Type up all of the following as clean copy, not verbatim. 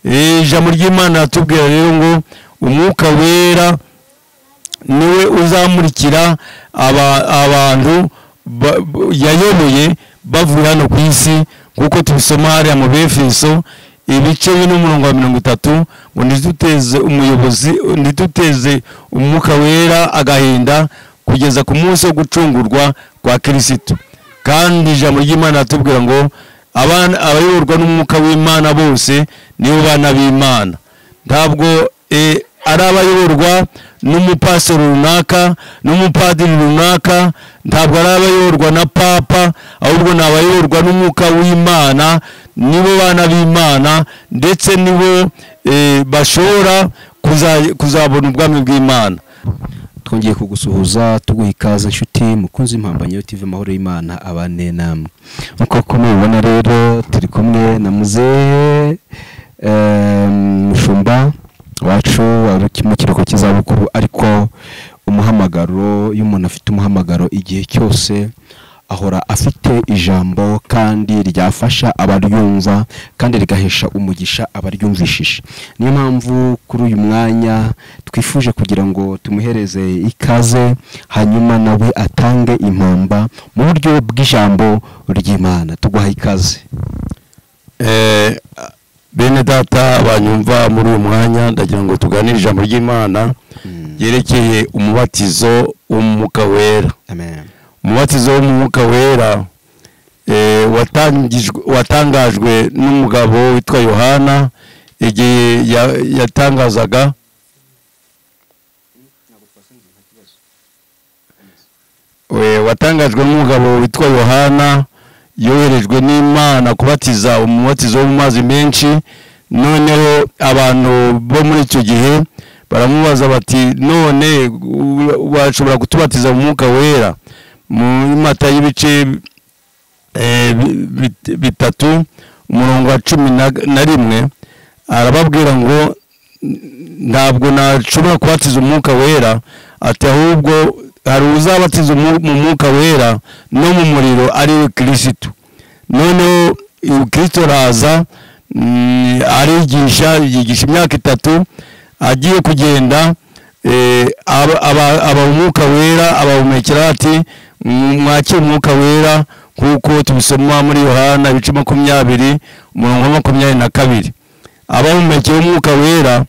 Ijambo ry'Imana atubwira rero ngo umwuka wera niwe uzamurikira abantu yayoboye bavuye hano ku isi, kuko tubisoma hariya mu Befeso ibice 4:30 ngo ntiduteze umuyobozi, ntiduteze umwuka wera agahinda kugeza ku munsi wo gucungurwa kwa Kristo. Kandi ijambo ry'Imana atubwira ngo abayoborwa n'umwuka w'Imana bose nibo bana b'Imana. Ntabwo ari abayoborwa n'umupasiteri runaka n'umupadiri runaka, ntabwo ari abayoborwa na papa, ahubwo ni abayoborwa n'umwuka w'Imana, nibo bana b'Imana, ndetse nibo bashobora kuzabona ubwami bw'Imana. Twongeye kugusuhuza tuguha ikaze inshuti mukunzi Impambanyi TV, amahoro y'Imana abane namwe. Nkuko mubibona rero turi kumwe na muzehe Mushumba wacu ari mu kiruhuko cy'izabukuru, ariko umuhamagaro, iyo umuntu afite umuhamagaro igihe cyose ahora afite ijambo kandi ryafasha abaryumva kandi rigahesha umugisha abaryumvishije. Niyo mpamvu kuri uyu mwanya twifuje kugira ngo tumuhereze ikaze, hanyuma nawe atange impamba mu buryo bw'ijambo ry'Imana. Tuguha ikaze. Bene data banyumva muri uyu mwanya, ndagira ngo tuganire ijambo ry'Imana ryerekeye umubatizo w'umwuka wera. Amen. Umubatizo w'umwuka wera watangajwe n'umugabo witwa Yohana igihe yatangazaga watangajwe n'umugabo witwa Yohana yoherejwe n'Imana kubatiza umubatizo wo mu mazi menshi. Noneho abantu bo muri icyo gihe baramubaza bati none washobora kutubatiza mu mwuka wera? Mu Matayo ibice 3 umurongo wa 11 arababwira ngo ntabwo nashobora kubatiza umwuka wera, ati ahubwo hari uzabatiza mu mwuka wera no mu muriro, ari we Kristo. Noneho Kristo araza arigisha, yigisha imyaka 3, agiye kugenda aba umwuka wera abahumekera ati mwakire umwuka wera, kuko tubisoma muri Yohana ibice 20 umurongo wa 22. Abahumekeye umwuka wera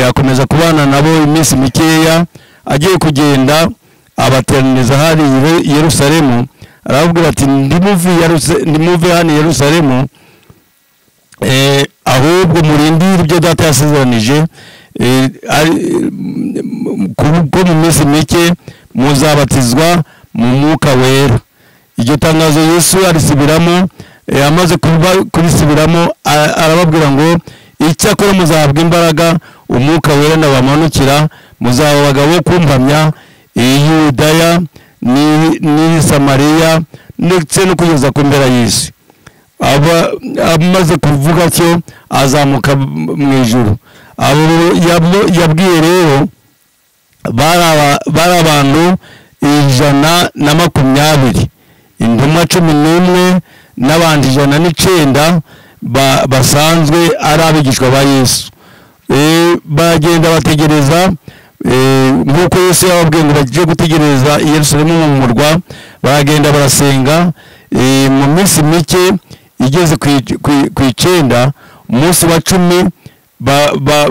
akomeza kubana nabo iminsi mikeya, agiye kugenda abateraniriza hari Yerusalemu, arababwira ati ndimuve hano Yerusalemu, ahubwo murindire ibyo data yasezeranije, kuko mu minsi mike muzabatizwa mu mwuka wera. Iryo tangazo Yesu arisubiramo, amaze kurisubiramo arababwira ngo icyakora muzahabwa imbaraga umwuka wera nabamanukira, muzaba abagabo kumpamya i Yudaya ni Samariya ndetse no kugeza ku mpera y'isi. Amaze kuvuga atyo azamuka mu ijuru. Abo yabwiye rero bari abantu 120, intumwa 11 n'abandi 109 basanzwe ari abigishwa ba Yesu. Bagenda bategereza nk'uko Yesu yababwiye ngo bajye gutegereza i Yerusalemu mu murwa, baragenda barasenga. Mu minsi mike igeze ku 9, umunsi wa 10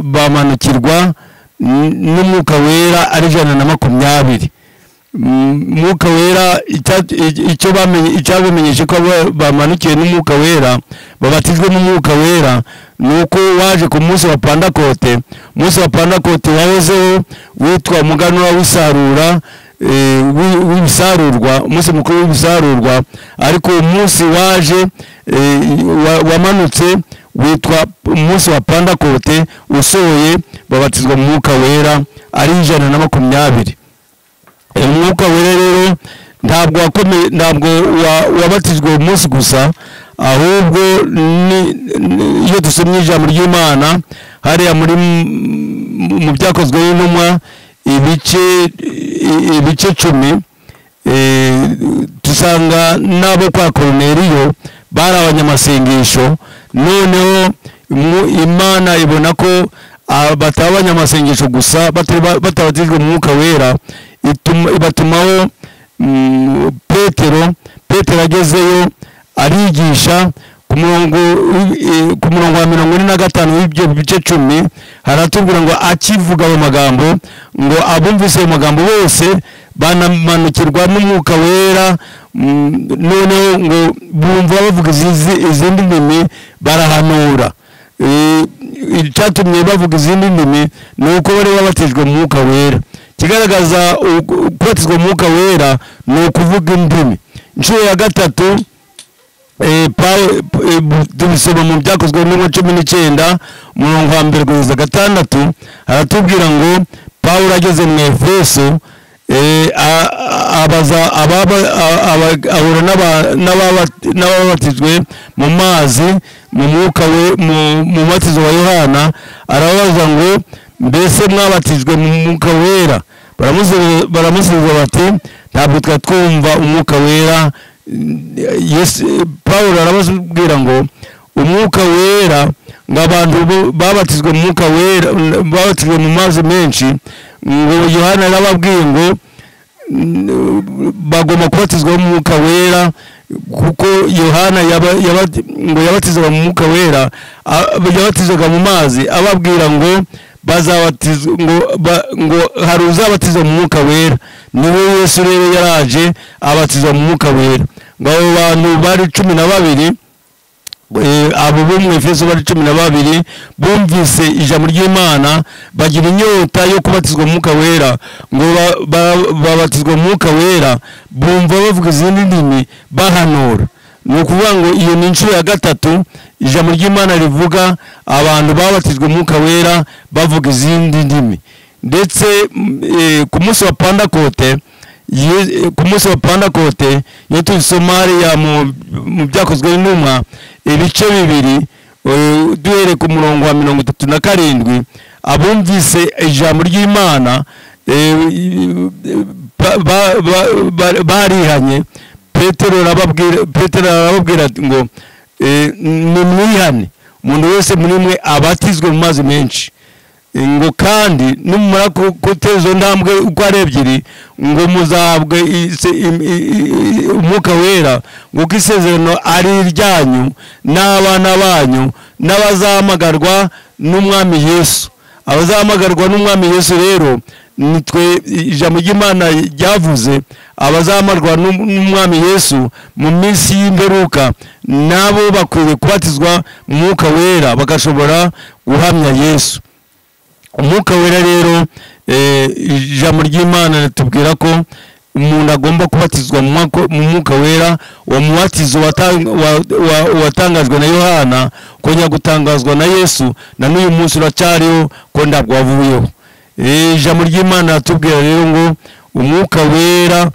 bamanukirwa n'umwuka wera ari 120. Umwuka wera icyo bamenye, icyabamenyeshe ko bamanukiye n'umwuka wera, babatijwe n'umwuka wera, nuko waje ku munsi wa Pandakote. Umunsi wa Pandakote wahozeho witwa umuganura w'isarura, w'ibisarurwa, umunsi mukuru w'ibisarurwa, ariko umunsi waje wamanutse witwa umunsi wa Pandakote usohoye, babatizwa mu mwuka wera ari 120. Umwuka wera rero ntabwo wakomeye, ntabwo wabatijwe umunsi gusa, ahubwo iyo dusomye ijambo ry'Imana hariya muri mu byakozwe n'intumwa ibice 10, dusanga nabo kwa Korneliyo bari abanyamasengesho. Noneho Imana ibona ko bataba abanyamasengesho gusa batabatijwe mu Mwuka Wera, ibatumaho Petero agezeyo arigisha. Ku murongo wa 45 w'ibyo bice 10 haratubwira ngo akivuga ayo magambo, ngo abumvise ayo magambo bose banamanukirwa n'Umwuka Wera, noneho ngo bumva bavuga izindi ndimi barahanura. Icyatumye bavuga izindi ndimi ni uko bari babatijwe mu Mwuka Wera. Kigaragaza kubatizwa mu Mwuka Wera ni ukuvuga indimi. Inshuro ya gatatu tubisoma mu Byakozwe n'Intumwa 19 umurongo wa 1 kugeza 6, haratubwira ngo Pawulo ageze mu Efeso abaza ahura n'ababatijwe mu mazi mu mwuka we mu mubatizo wa Yohana, arabaza ngo mbese mwabatijwe mu Mwuka Wera? Baramusubiza bati ntabwo twumva Umwuka Wera. Pawulo arababwira ngo Umwuka Wera, ngo abantu babatijwe mu Mwuka Wera babatijwe mu mazi menshi, ngo Yohana arababwiye ngo bagomba kubatizwa mu Mwuka Wera, kuko Yohana ngo yabatizwaga mu Mwuka Wera, yabatizwaga mu mazi, ababwira ngo bazabatizwa, ngo hari uzabatizwa mu Mwuka Wera. Niwe Yesu rero yaraje abatizwa mu Mwuka Wera. Ngo abo bantu bari 12, abo bo mu Efeso bari 12 bumvise ijambo ry'Imana bagira inyota yo kubatizwa mu Mwuka Wera, ngo babatizwa mu Mwuka Wera, bumva bavuga izindi ndimi bahanura. Ni ukuvuga ngo iyo ni inshuro ya gatatu ijambo ry'Imana rivuga abantu babatijwe mu Mwuka Wera bavuga izindi ndimi. Ndetse ku munsi wa Pandakote, ku munsi wa Pandakote iyo tubisoma hariya mu Byakozwe n'Intumwa ibice 2 duhere ku murongo wa 37, abumvise ijambo ry'Imana barihanye. Petero arababwira ngo nimwihane, umuntu wese muri mwe abatizwe mu mazi menshi, ngo kandi nimumara gutera izo ntambwe uko ari ebyiri, ngo muzahabwe Umwuka Wera, ngo kuko isezerano ari iryanyu n'abana banyu n'abazahamagarwa n'Umwami Yesu. Abazahamagarwa n'Umwami Yesu rero nitwe ijambo ry'Imana ryavuze, abazahamagarwa n'Umwami Yesu mu minsi y'imperuka nabo bakwiye kubatizwa mu Mwuka Wera bagashobora guhamya Yesu. Umwuka Wera rero ijambo ry'Imana ritubwira ko umuntu agomba kubatizwa mu Mwuka Wera. Uwo mubatizo watangajwe na Yohana kongera gutangazwa na Yesu, na n'uyu munsi uracyariho ko ntabwo wavuyeho. Ijambo ry'Imana ritubwira rero ngo Umwuka Wera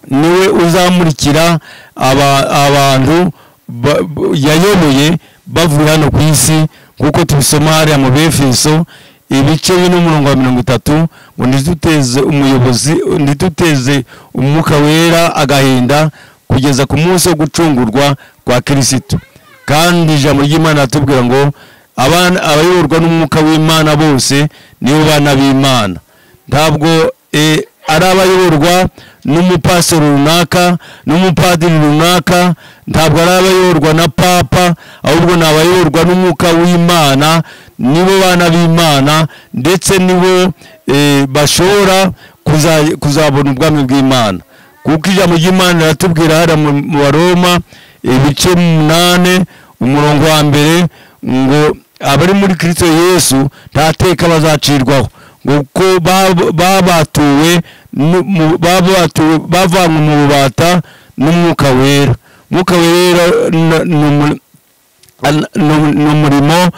niwe uzamurikira abantu yayoboye bavuye hano ku isi, kuko tubisoma hariya mu Befeso ibice 4 n'umurongo wa 30, ngo ntiduteze umuyobozi, ntiduteze Umwuka Wera agahinda kugeza ku munsi wo gucungurwa kwa Kristo. Kandi ijambo ry'Imana ritubwira ngo abayoborwa n'Umwuka w'Imana bose nibo bana b'Imana. Ntabwo ari abayoborwa n'umupasiteri runaka n'umupadiri runaka, ntabwo ari abayoborwa na papa, ahubwo ni abayoborwa n'Umwuka w'Imana, nibo bana b'Imana, ndetse nibo bashobora kuzabona ubwami bw'Imana. Kuko ijambo ry'Imana riratubwira hariya mu Baroma ibice 8 umurongo wa 1 ngo abari muri Kristo Yesu nta teka bazacirwaho, ngo babatuwe bavanywe mu bubata n'Umwuka Wera. Umwuka Wera ni umurimo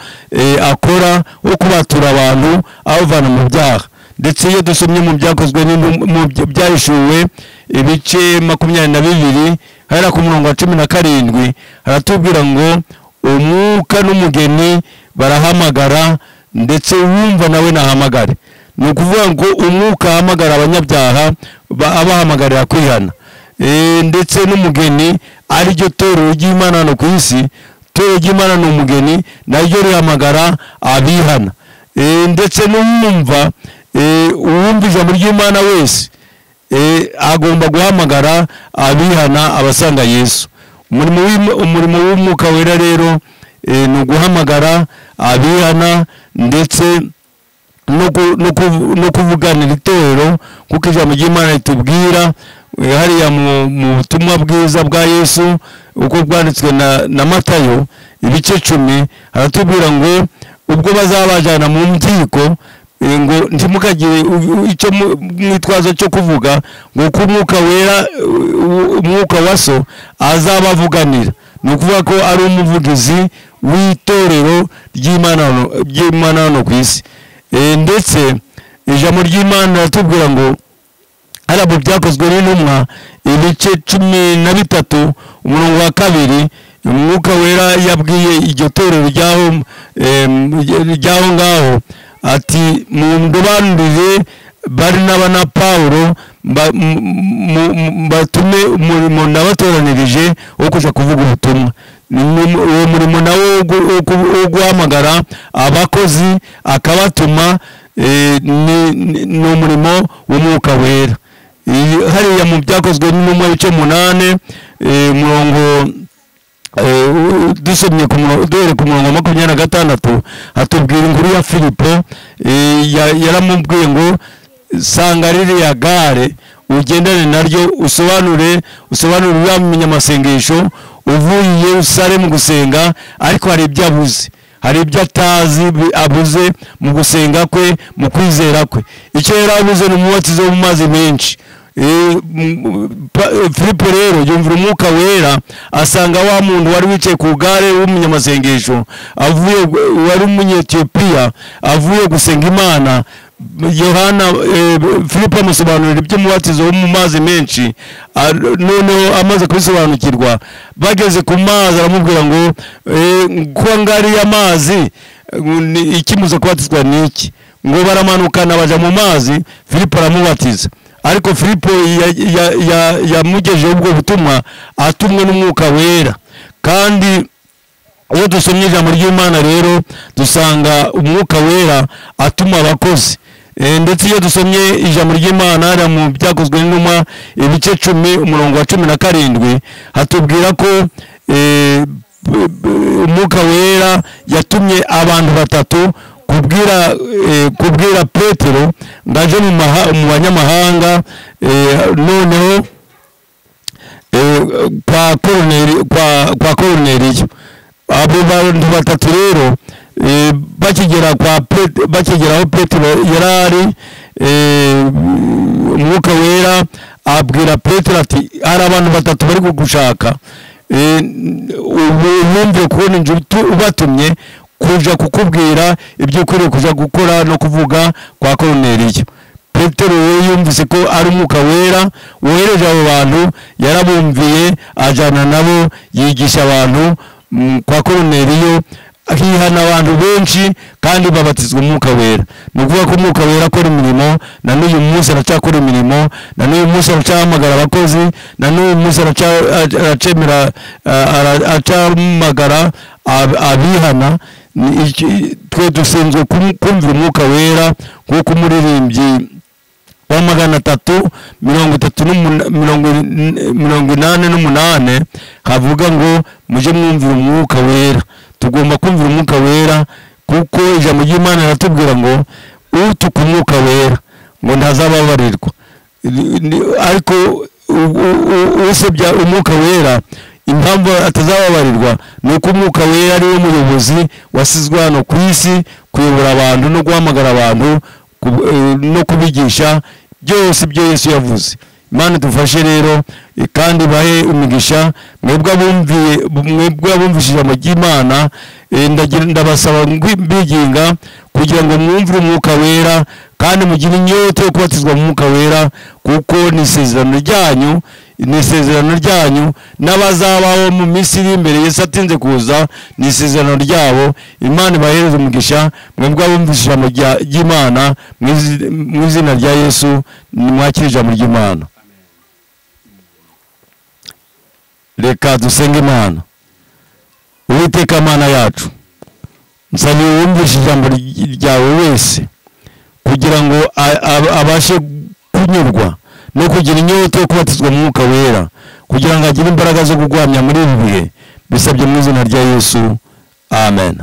akora wo kubatura abantu abavana mu byaha. Ndetse iyo dusomye mu Byakozwe mu Byahishuwe ibice 22 hera ku murongo wa 17, haratubwira ngo Umwuka n'umugeni barahamagara, ndetse wumva nawe nahamagare. Ni ukuvuga ngo Umwuka ahamagara abanyabyaha abahamagarira kwihana, ndetse n'umugeni ari ryo torero ry'Imana hano ku isi. Itorero ry'Imana ni umugeni, naryo rihamagara abihana. Ndetse n'uwumva uwumva ijambo ry'Imana wese agomba guhamagara abihana abasanga Yesu. Umurimo w'Umwuka Wera rero ni uguhamagara abihana ndetse no kuvuganira itorero, kuko ijambo ry'Imana ritubwira hariya mu butumwa bwiza bwa Yesu uko bwanditswe na Matayo ibice 10, haratubwira ngo ubwo bazabajana mu nkiko ngo ntimukagire icyo mwitwazo cyo kuvuga, ngo ko Umwuka Wera, Umwuka wa So azabavuganira. Ni ukuvuga ko ari umuvugizi w'itorero ry'Imana hano ku isi. Ndetse ijambo ry'Imana riratubwira ngo hariya mu Byakozwe n'Intumwa ibice 13 umurongo wa 2, Umwuka Wera yabwiye iryo torero ry'aho ngaho ati mundobanurire Barinaba na Paulo batume umurimo nabatoranirije wo kuja kuvuga ubutumwa. Uwo murimo nawo wo guhamagara abakozi akabatuma ni umurimo w'Umwuka Wera. Hariya mu Byakozwe n'Intumwa ibice 8 umurongo dusomye duhere ku murongo 26, hatubwira inkuru ya Filipo. Yaramubwiye ngo sanga ririya gare ugendane naryo, usobanure uriya munyamasengesho uvuye i Yerusalemu gusenga, ariko hari ibyo abuze, hari ibyo atazi abuze mu gusenga kwe, mu kwizera kwe. Icyo yari abuze ni umubatizo wo mu mazi menshi. Filipo rero yumvira Umwuka Wera, asanga wa muntu wari wicaye ku gare w'umunyamasengesho avuye, wari umunyetiyopiya avuye gusenga Imana. Yohana Filipo amusobanurira iby'umubatizo wo mu mazi menshi. Noneho amaze kubisobanukirwa, bageze ku mazi aramubwira ngo ko ngari y'amazi ikimuza kubatizwa niki? Ngo baramanukana baja mu mazi, Filipo aramubatiza. Ariko Filipo yamugejeho ubwo butumwa atumwe n'Umwuka Wera. Kandi iyo dusomye ijambo ry'Imana rero dusanga Umwuka Wera atuma abakozi. Ndetse iyo dusomye ijambo ry'Imana hariya mu Byakozwe n'Intumwa ibice 10 umurongo wa 17, hatubwira ko Umwuka Wera yatumye abantu batatu kubwira Petero ngo aje mu banyamahanga. Noneho kwa Koruneliyo, abo bantu batatu rero bakigera aho Petero yarari, Umwuka Wera abwira Petero ati hari abantu batatu bari kugushaka, wumve kubona inzu ubatumye kuja kukubwira ibyo ukwiriye kuja gukora no kuvuga kwa Koruneliyo. Petero yumvise ko ari Umwuka Wera wohereje abo bantu, yarabumviye ajana nabo, yigisha abantu kwa Koruneliyo, hihana abantu benshi kandi babatizwa Umwuka Wera. Ni ukuvuga ko Umwuka Wera akora imirimo, na n'uyu munsi aracyakora imirimo, na n'uyu munsi aracyahamagara abakozi, na n'uyu munsi aracemera aracyamagara abihana. Twe dushinzwe kumvira Umwuka Wera, nk'uko umuririmbyi wa 388 havuga ngo mujye mwumvira Umwuka Wera. Tugomba kumvira Umwuka Wera, kuko ijambo ry'Imana riratubwira ngo utuka Umwuka Wera ngo ntazababarirwa. Ariko usebya Umwuka Wera, impamvu atazababarirwa ni uko Umwuka Wera ari we muyobozi wasizwe hano ku isi kuyobora abantu no guhamagara abantu no kubigisha byose ibyo Yesu yavuze. Imana idufashe rero kandi bahe imigisha mwebwe abumvishije ijambo ry'Imana. Ndabasaba mbiginga kugira ngo mwumvire Umwuka Wera kandi mugire inyota yo kubatizwa mu Mwuka Wera, kuko ni isezerano ryanyu, ni isezerano ryanyu n'abazabaho mu minsi iri imbere Yesu atinze kuza, ni isezerano ryabo. Imana ibahereze umugisha mwebwe abumvishije ijambo ry'Imana, mu izina rya Yesu nimwakire ijambo ry'Imana. Reka dusenge Imana. Uwiteka Mana yacu, nsabiye uwumvishe ijambo ryawe wese kugira ngo abashe kunyurwa no kugira inyota yo kubatizwa mu Mwuka Wera, kugira ngo agire imbaraga zo kuguhamya muri ibi bihe. Bisabye mu izina rya Yesu, amen.